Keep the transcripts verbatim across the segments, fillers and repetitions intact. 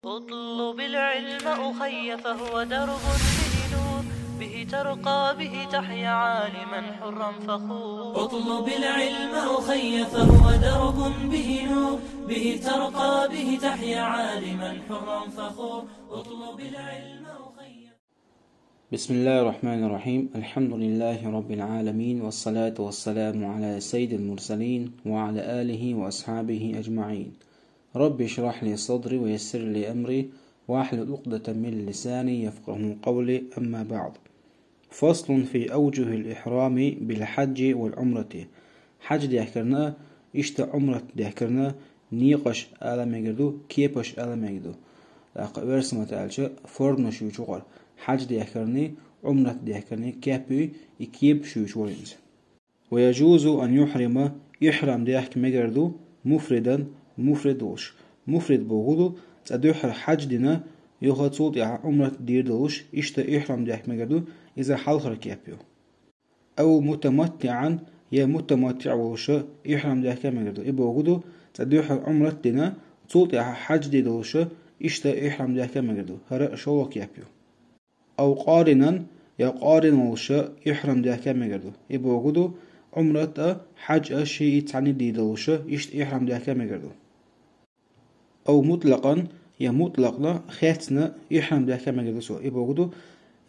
اطلب العلم أخي فهو درب به نور، به ترقى به تحيا عالما حرا فخور. اطلب العلم أخي فهو درب به نور، به ترقى به تحيا عالما حرا فخور. اطلب العلم أخي. بسم الله الرحمن الرحيم. الحمد لله رب العالمين، والصلاة والسلام على سيد المرسلين وعلى آله وأصحابه أجمعين. رب اشرح لي صدري ويسر لي أمري واحلل عقدة من لساني يفقهوا قولي. أما بعد. فصل في أوجه الإحرام بالحج والعمرة. Хьадж дехкарна, иштта Ӏумрат дехкарна, некъаш ала мегар ду, кепаш ала мегар ду. ТӀаккха оьрсийн маттахь аьлча, формаш ю чукъор. Хьадж дехкарни, Ӏумрат дехкарни кеп ю, и кепаш ю чукъор инца. ويجوز أن يحرم, ихьрам дехка мегар ду, مفردا, муфрид волуш. Муфрид бохург ду, цкъа дуьххьара хьадж дина, юха цул тӀаьхьа Ӏумрат дийр долуш, иштта ихьрам дехка мегар ду, иза хьалхара кеп ю. أو متمتعا, я мутаматтиӀ волуша ихьрам дехка мегар ду. И бохург ду, цкъа дуьххьара Ӏумрат дина, цул тӀаьхьа хьадж дийр долуша, иштта ихьрам дехка мегар ду. ХӀара шолгӀа кеп ю. أو قارنا, я къарин волуша ихьрам дехка мегар ду. И бохург ду, Ӏумрат а, хьадж а шиъ цхьаьна дийр долуша, иштта ихьрам дехка мегар ду. أو مطلقا, я мутлакъна, хецна ихьрам дехка мегар ду цо. И бохург ду,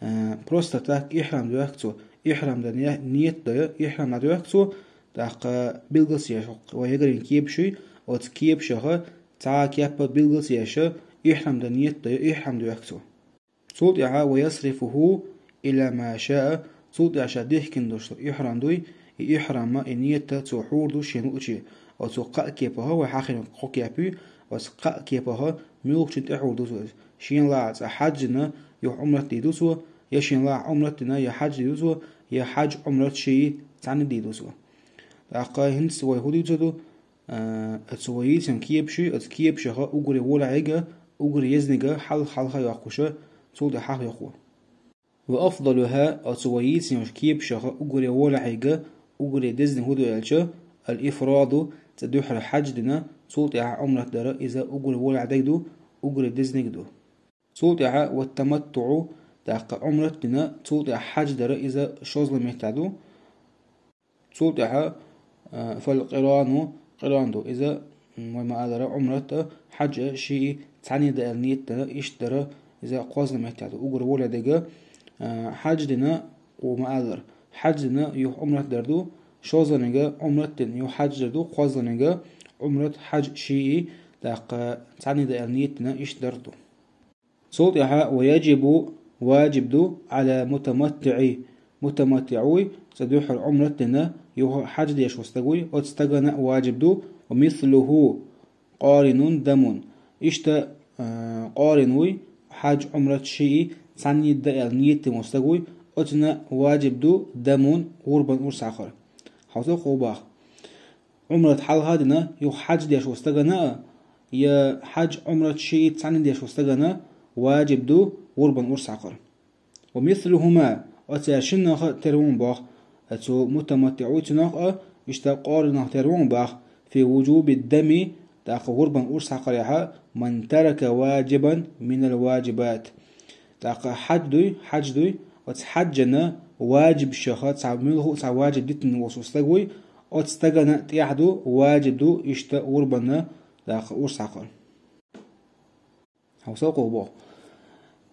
э, просто так ихьрам доьхку цо, ихьрам дан не-, ниет дан, ихьрам дан доьхку цо, тӀаккха билгал ца еш, вай ягарийн кепаш ю, оцу кепашха цхьа а кеп билгал ца еш, ихьрам дан ниет дан, ихьрам доьхку цо. Цул тӀаьхьа ويصرفه إلى ما شاء, цул тӀаьхьа ша дихкина долуш ихьрам дуй, и ихьрам а, и ниет а цо хьур ду шен лууче. Оцу кхаа кепах, вай хьахийна кхо кеп ю, оцу кхаа кепах муьлххачунна тӀехьур ду цо иза. Шен лаахь цкъа хьадж дина, юха Ӏумрат дийр ду цо, я шен лаахь Ӏумрат дина, я хьадж дийр ду цо, я хьадж, Ӏумрат шиъ цхьаьна дийр ду цо. ТӀаккха хӀинца вай хӀун дийр ду? А, оцу вай йийцина кепаш ю, оцу кепашха уггаре валахьийга, уггаре езнига хьалха-хьалха йоккхуша, цул тӀаьхьа хьалха йоккху. وأفضلها, оцу вай йийцина йолчу кепашха уггаре валахьийга, уггаре дезнига хӀун ду аьлча, الإفراد, цкъа дуьххьара хьадж дина, цул тӀаьхьа Ӏумрат дар, иза уггаре валахь дерг ду, уггаре дезнига ду. Цул тӀаьхьа والتمتع, тӀаккха Ӏумрат дина, цул тӀаьхьа хьадж дар, иза шолгӀа меттехь ду. Цул тӀаьхьа, а, فالقران, къиран ду. Иза, м, вай ма-аллара, Ӏумрат а, хьадж а шиъ цхьаьна дан аьлла ниет дина, иштта дар, иза кхозлагӀа меттехь ду. Уггар валахь дерг, а, хьадж дина, вай ма-аллара, хьадж дина, юха Ӏумрат дар ду, шолгӀаниг Ӏумрат дина, юха хьадж дар ду, кхозлагӀаниг Ӏумрат, хьадж шиъ, тӀаккха цхьаьна дан аьлла ниет дина, иштта дар ду. Цул тӀаьхьа ويجب, ваджиб ду, على المتمتع, мутаматтиӀ вуй, цкъа дуьххьара Ӏумрат дина, юха хьадж деш волу стаг вуй, оцу стагана а ваджиб ду, ومثله قارن دم. Иштта, а, къарин вуй, хьадж, Ӏумрат шиъ цхьаьна дан аьлла ниет дина волу стаг вуй, оцунна а ваджиб ду, دم, гӀурбан урс хьакхар. Хьовсал кху боху. Ӏумрат хьалха дина, юха хьадж деш волу стагана а, я хьадж, Ӏумрат шиъ цхьаьна деш волу стагана ваджиб ду гӀурбан урс хьакхар. ومثلهما, оцаьршиннах а тера ву боху, оцу мутаматтиӀ вуй цунах а, иштта къаринах тера ву боху, في وجوب الدم, тӀаккха гӀурбан урс хьакхарехь, من ترك واجبا من الواجبات. ТӀаккха хьадж дуй, хьадж дуй, оцу хьаджана ваджибашха цхьа, муьлхха а цхьа ваджиб дитина волу стаг вуй, оцу стагана тӀехь ду, ваджиб ду, иштта гӀурбанна, тӀаккха урс хьакхар. Хьовсал кху боху.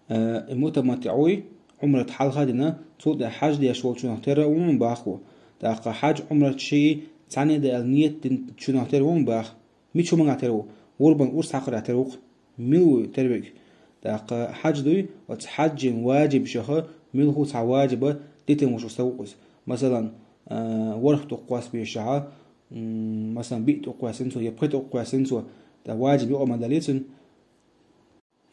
Э, и мутаматтиӀ вуй, Ӏумрат хьалха дина, цул тӀаьхьа хьадж деш волчунах тера а ву боху. ТӀаккха хьадж, Ӏумрат шиъ цхьаьна дан аьлла ниет динчунах тера ву боху. Мича хӀуманах тера ву? ГӀурбан урс хьакхарехь тера ву-кх. Мила вуй тера верг? ТӀаккха хьадж дуй, оцу хьаджин ваджибашха муьлхха а цхьа ваджиб дитина волуш стаг ву-кх иза. Масалан, а, ворхӀ тӀе кхосса безашехь, м, масалан, биъ тӀе кхоьссина цо, я пхи тӀе кхоьссина цо, тӀаккха ваджиб юкъа ма даллий цуьнан.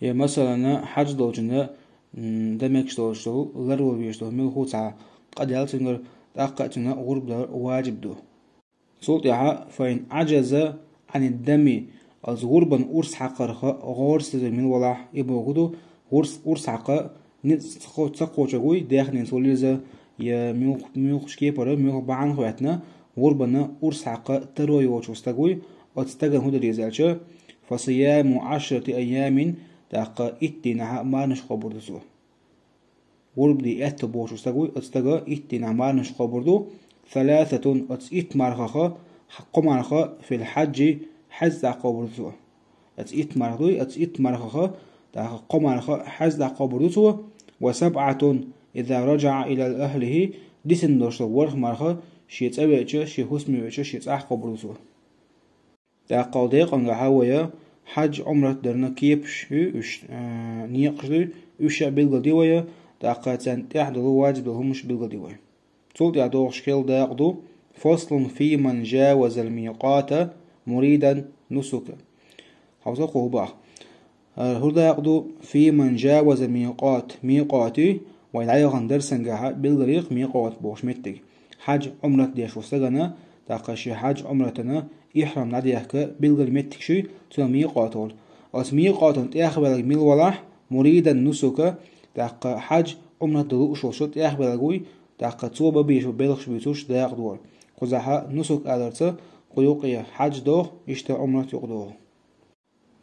Я, масалан, хьадж долчунна, м, дан мегаш долуш долу, ларло везаш долу муьлхха а цхьа къа даьлла цуьнгара, тӀаккха а цунна гӀурба дар ваджиб ду. Цул тӀаьхьа, فإن عجز عن الدم, оцу гӀурбан урс хьакхарх гӀорасиза мила валахь, и бохург ду, гӀурс, урс хьакха ницкъ ца кхо-, ца кхочург вуй, даьхнина цо лелаза, я муьлх-, муьлххачу кепара, муьлхха бахьана хӀоьттина, гӀурбанна урс хьакха таро йоцуш стаг вуй, оцу стагана хӀун дан деза аьлча, فصيام عشرة أيام, тӀаккха итт дийнахьа марханаш кхобур ду цо. ГӀурба де аьтто боцу стаг вуй, оцу стага итт дийнахьа марханаш кхобур ду, саласатун, оцу итт мархаха, кхо марха, фил хьаджи, хьаьж тӀехь кхобур ду цо. Оцу итт марха дуй, оцу итт мархаха, тӀаккха кхо марха хьаьж тӀехь кхобур ду цо, ва сабъатун, иза раджаъа ила ахлихи, дисина долуш долу ворхӀ марха, шен цӀа веача, шен хӀусаме веача, шен цӀахь кхобур ду цо. ТӀаккха декъангахьа вая хьаьж Ӏумрат дарна кепаш ю, уьш, а, некъаш дуй, уьш а билгалди вая, тӀаккха царна тӀехь долу ваджиб долу хӀумаш билгалди вай. Цул тӀаьхьа догӀуш хилла дакъа ду: «Фаслун фи ман жавазал микъата муридан нусука». Хьовса кху бах. ХӀур дакъа ду: «Фи ман жавазал микъат», микъати, вай дӀаяхана дарсангахьа билгалйихи микъат бохуш меттиг. Хьаьж Ӏумрат деш ву стагана, тӀаккха ши хьаьж Ӏумратана ихьрам дӀадехка билггал меттиг шуй, цуьнан микъат олу. Оцу микъатан тӀехваьллаг мила валахь, муридан нусука, тӀаккха хьаьж Ӏумрат дан лууш волуш тӀехваьллаг вуй, тӀаккха цо бан безаш бу белхаш буьйцуш дакъа дора. Кхузахьа нусук аларца кху юккъе хьаьж доху, иштта Ӏумрат юкъа доху.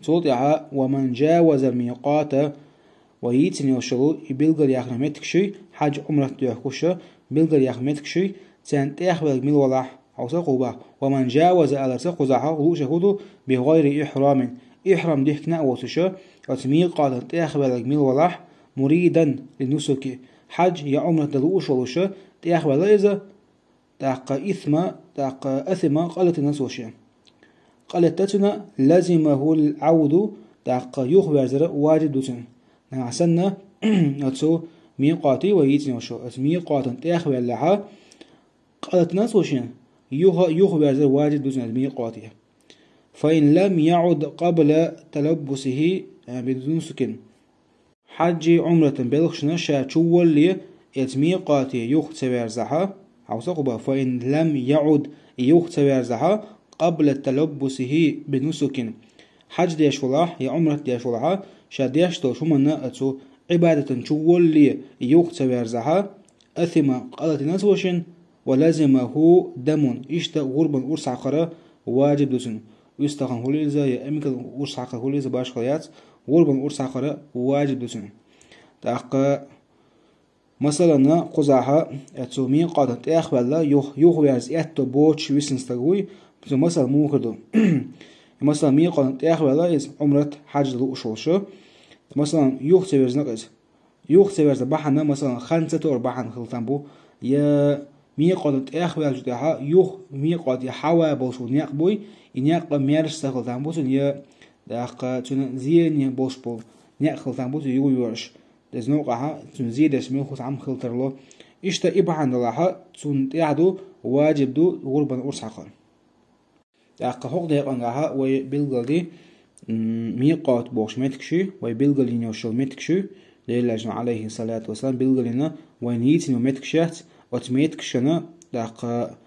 Цул тӀаьхьа: «Ва ман жавазал микъата», ва йийцина йолуш йолу и билггал яхна меттиг шуй, хьаьж Ӏумрат доьхкуша, билггал яхна меттиг шуй, царна тӀехваьллаг мила валахь, хьовса кху бах. «Ва ман жаваза» аларца кхузахьа лууш хӀу ду, «би гӀайри ихьрамин», ихьрам дихкина а воцуша, оцу микъатан тӀехваьллаг мила валахь, муридан ли нусуки, хьаьж я Ӏумрат дан лууш волуша, тӀехваьлла иза, тӀаккха исма, тӀаккха асима, къалатина цо шен. Къалатта цуьнан, лазимахул Ӏавду, тӀаккха юхаверзар ваджиб ду цуьнан. Нагахь санна, оцу микъати вай йийцина йолуш, оцу микъатан тӀехваьллахьа, къалатина цо шен, юха, юхаверзар ваджиб ду цуьнан оцу микъате. Фа ин лам яӀуд къабла талаббусихи, а, би нусукин. Хьаьжи Ӏумратан белхашна ша чуволлале, эца микъате юха ца верзахьа, хьовса кху бах, фа ин лам яӀуд, и юха ца верзахьа, къабла талаббусихи би нусукин. Хьаьж деш валахь, я Ӏумрат деш валахьа, ша деш долчу хӀуманна оцу Ӏибадатан чуволлале, и юха ца верзахьа, асима, къалатина цо шен, ва лазимаху дамун, иштта гӀурбан урс хьакхара ваджиб ду цуьнан. УьстагӀан хуьлийла иза, я эмиган урс хьакхара хуьлийла иза, башхала яц, гӀурбан урс хьакхара ваджиб ду цуьнан. ТӀаккха, масалана, кхузахьа, э, цу микъатан тӀехваьлла, юх-, юхаверза аьтто боцуш висина стаг вуй, цу масал муха ду. Масалан, микъатан тӀехваьлла иза Ӏумрат, хьаьж лууш волуш. Масалан, юха ца верзина иза. Юха ца верза бахьана, масалан, хан ца тоар бахьана хила там бу, я микъатан тӀехваьллачу тӀехьа юха микъате хьава болуш ву некъ буй, и некъ маьрша ца хила там бу цуьнан, я, тӀаккха, цуьнан зене болуш болу некъ хила там бу цуьнан юха йоьрзуш. Иза новкъахьа цуьнан зедеш муьлхха цхьамма хила тарло. Иштта и бахьана далахьа, цунна тӀехь ду, ваджиб ду гӀурбан урс хьакхар. ТӀаккха хӀокху декъангахьа вай билгалди, м, микъат бохуш меттиг шуй, вай билгалйина йолуш йолу меттиг шуй, Делан Элчано, алейхиссалату вассалам, билгалйина вайна йийцина йолу меттиг шац, оцу меттигашна, тӀаккха,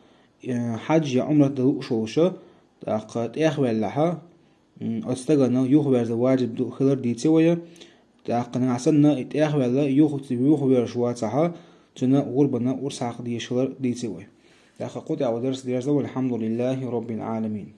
э, хьаьж я Ӏумрат дан лууш волуша, тӀаккха тӀехваьллахьа, м, оцу стагана юхаверза ваджиб ду хилар дийци вая, тӀаккха нагахь санна и тӀехваьлла юха, юхаверзаш вацахьа, цуьнан гӀурбана урс хьакха дезаш хилар дийци вай. ТӀаккха кху тӀехь вай дарс дерза, валхьамдулиллахи роббил Ӏаламин.